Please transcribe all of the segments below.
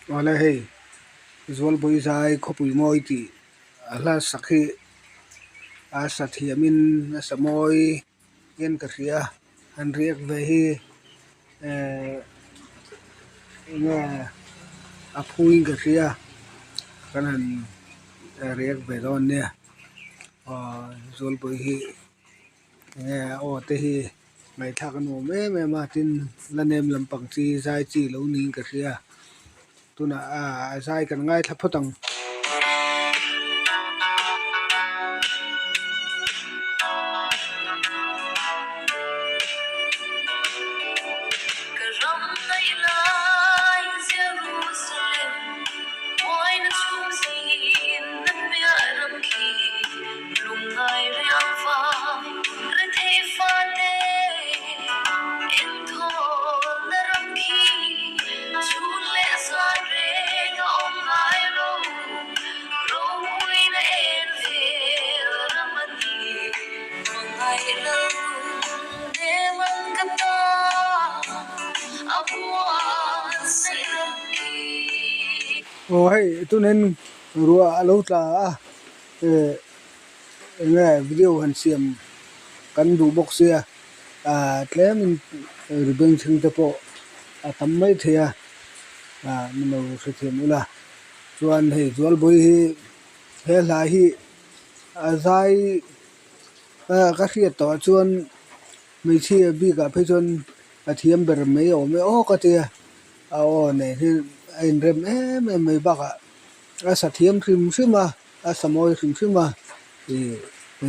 Awle hei Zualpui zai khawpui mawi tih a hla sak hi a sa thiamin a sa mawi hian ka hria han riak ve hi ehh enge a phuin ka hria kan han riak ve dawn nia aw Zualpui hi enge a aw te hi. Ngaihthlak a nuam em em a tin la nem lampang chi zai chi lo niin ka hria tunah a zai kan ngaithla phawt ang. Ka ram ngaih lai Jerusalem buaina chhung zin na piah ram khi Lungngai riang vai rethei fate engthawlna ram khi chhun leh zan reng a awm ngai lo. Ropuina en vel ram a ni, hmangaih lo nem an ka ta a buatsaih ram khi. Aw hei tunin ruah a lo tla a. Eh enge video han siam kan duh bawk sia ah tlemin ri beng thleng te pawh a tam mai thei a ah min lo hrethiam ula chuan hei Zualbawi hi he hla hi a zai ah ka hriat tawh ah chuan hmeichhia bikah phei chuan a thiam ber mai a awm e aw ka tia a aw nen hian a inrem em em mai bakah a sa thiam hrim hrim a a sa mawi hrim hrim a ih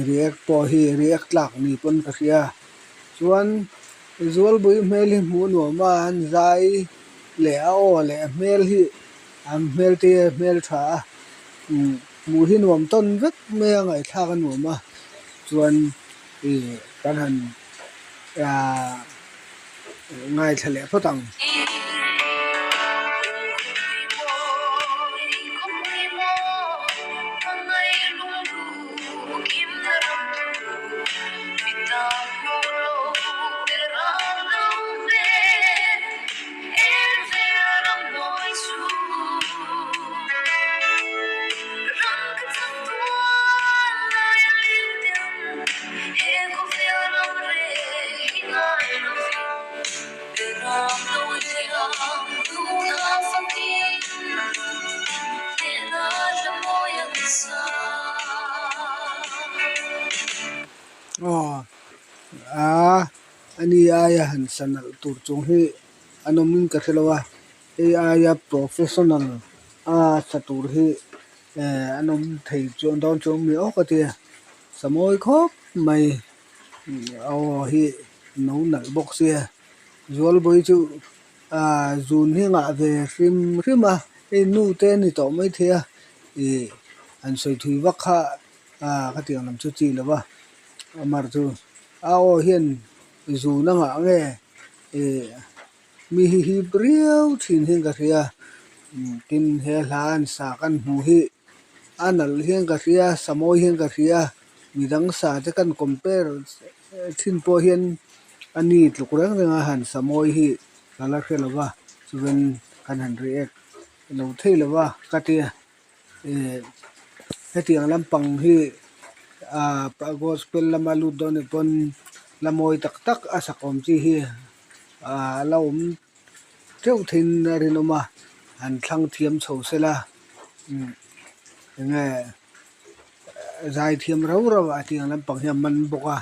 react pawh hi react tlak ni pawn ka hria chuan Zualpui hmel hi hmuh nuam a an zai leh a aw leh a hmel hi an hmel te hmel tha a umm hmuh hi nuam tawn vek mai a ngaihthlak a nuam a chuan ih kan han ahh ngaithla leh phawt ang. Aw a ani aia han sa nalh tur chung hi an awm in ka hre lo a hei aia professional a sa tur hi eh an awm thei chuan dawn chuang mi awk a tia sa mawi khawp mai aw hi no nalh bawk sia Zualbawi chu ah zun hi ngah ve hrim hrim a hei nu te a ni tawh maithei a ih an sawi thui vak kha ah ka tih ang lam chu chi lo va amar chu a aw hian zun a ngah nge ih mi hi hip riau thin hian ka hria tin he hla an sa kan hmuh hi a nalh hian ka hria sa mawi hian ka hria midang sa te kan compare thin pawh hian a ni tluk reng reng a han sa mawi hi ka la hre lo va chuan kan han react lo thei lo va ka tia ih hetiang lampang hi ah gospel lama lut dawn anih pawn la mawi tak tak a sak awm chi hi ah a la awm teuh theiin a rinawm a an thlang thiam chho sela umm enge zai thiam rau rau a tiang lampang hi a man bawk a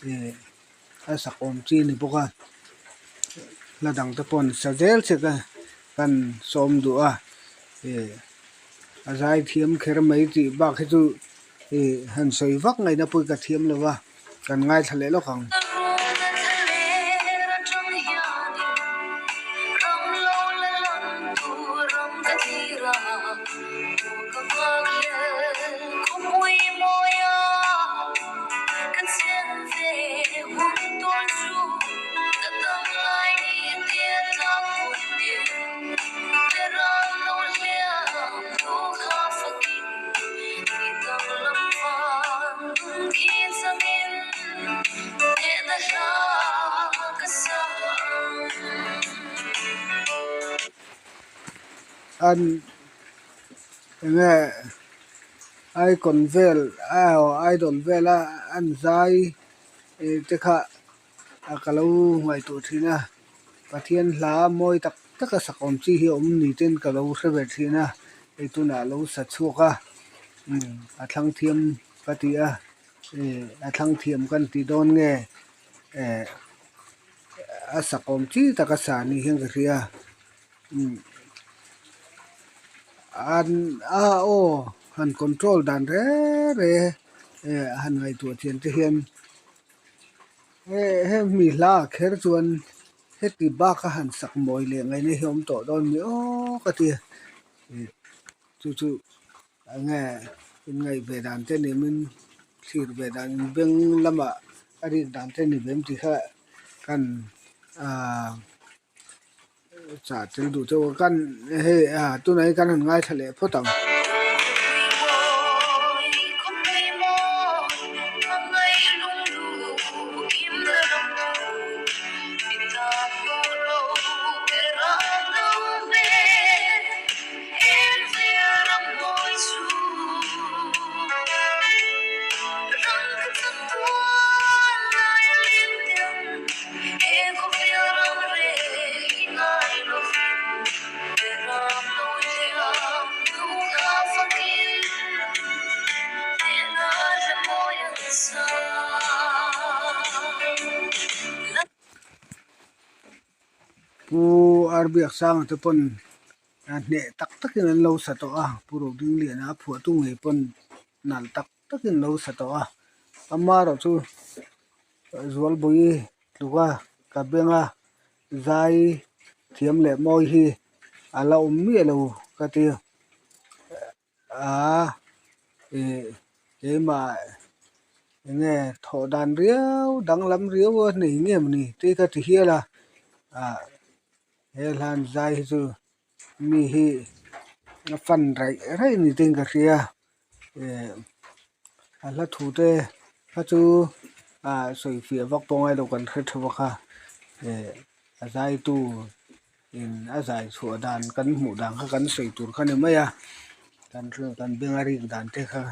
ih a sak awm chi a ni bawk a hla dang te pawh an sa zel che ka kan sawm duh a ih a zai thiam kher mai tih bak hi chu ih han sawi vak ngaihna pawh hi ka thiam lo va kan ngaithla leh lawk ang. An enge icon vel idol vela an zai te kha ka lo ngaihtuah thin a Pathian hla mawi tak tak a sak awm chi hi a awm ni ten ka lo hre ve thin a hei tunah a lo sa chhuak a a thlang thiam ka ti a a thlang thiam kan tih dawn nge a sak awm chi tak a sa ni hian ka hria. An a aw han control dan reng reng eh han ngaihtuah chian te hian hemi hla ah kher chuan heti bak a han sak mawi leh ngaihna hi a awm tawh dawn ni aw ka ti a chu chu enge inngaih ve dan te ni min thlir ve dan in beng lamah a rik dan te ni ve em tih kha kan ah. Chah tel duh chauh a kan hei a tunah hian kan han ngaithla leh phawt ang. Pu Arbiaksanga te pawn hneh tak takin an lo sa tawh a, Pu Rodingliana a phuahtu ngei pawn nalh tak takin an lo sa tawh a, amaherawhchu Zualbui tluka ka benga zai thiam leh mawi hi a la awm miah lo ka ti a, ih keimah enge thawh dan riau danglam riau a nei nge mawni tih ka ti hial a, ah he hlan zai hi chu mi hi a fan raih raih ni te in ka hria eh a hla thu te kha chu ah sawi fiah vak pawh ngailo kan hre tha bawk a eh a zai tu in a zai chhuah dan kan hmuh dan kha kan sawi tur kha a ni mai a kan kan beng a rik dan te kha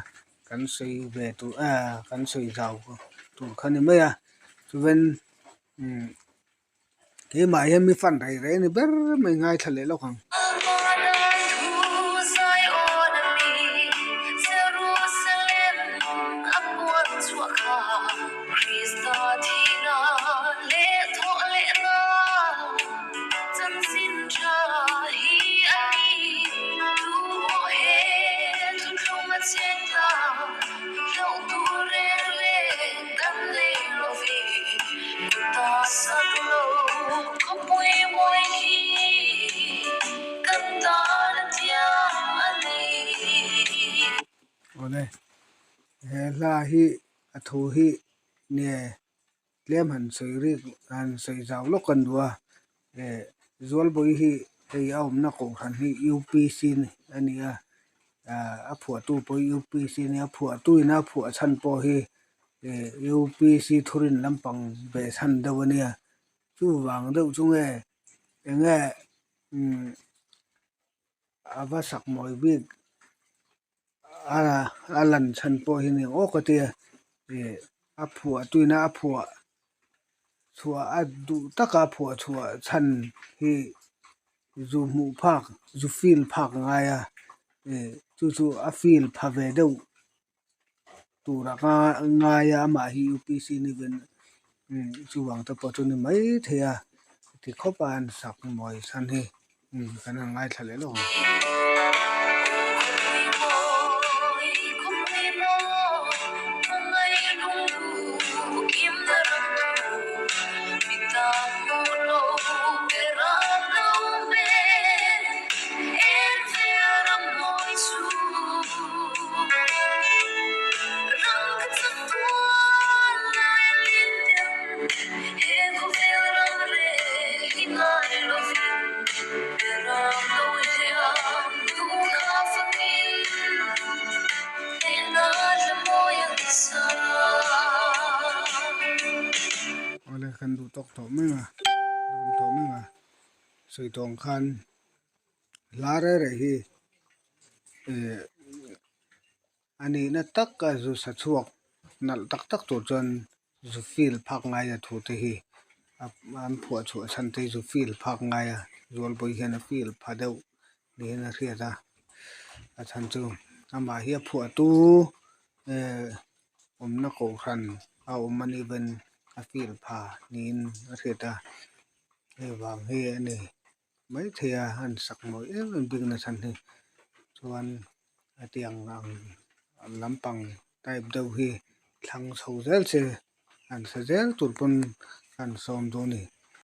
kan sawi ve tur ah kan sawi zau tur kha a ni mai a chuan umm. Keimah hian mi fan rei rei a ni ber mai ngaithla leh lawk ang. Awle he hla hi a thu hi nge tlem han sawi rik han sawi zau lawk kan duh a eh Zualbawi hi hei a awmna kohhran hi UPC a ni a ah a phuahtu pawh hi UPC a ni a phuahtu ina a phuah chhan pawh hi. Ih UPC thurin lampang ve chhan deuh a nia chuvang deuh chu nge eng nge umm a va sak mawi bik a a lan chhan pawh hi ni ang awk a tia ih a phuah tuina a phuah chhuah a duh taka phuah chhuah chhan hi zu hmuh phak zu feel phak a ngai a ih chu chu a feel pha ve deuh. Tur a ngai a amah hi UPC ni ven chuvang te pawh chu ni mai thei a ti khawp a an sak mawi chhan hi kan han ngaithla leh lawk ang. Awle kan duh tawk tawh mai a, duh tawh mai a, sawi tawng khan. Hla reh reh hi eh a nihna taka zu sa chhuak nalh tak tak tur chuan zu feel phak ngaia thu te hi an phuah chhuah chhan te hi zu feel phak ngaia zualbawi hian a feel pha deuh niin a hriat a a chhan chu amah hi a phuahtu eh awmna kohhran a awm a nih ven a feel pha niin a hriat a hei vang hi a ni. Maithei a han sak mawi em em bik nachhan hi chuan a tiang ang lampang type deuh hi thlang chho zel se han sa zel tur pawn han sawm duh a ni.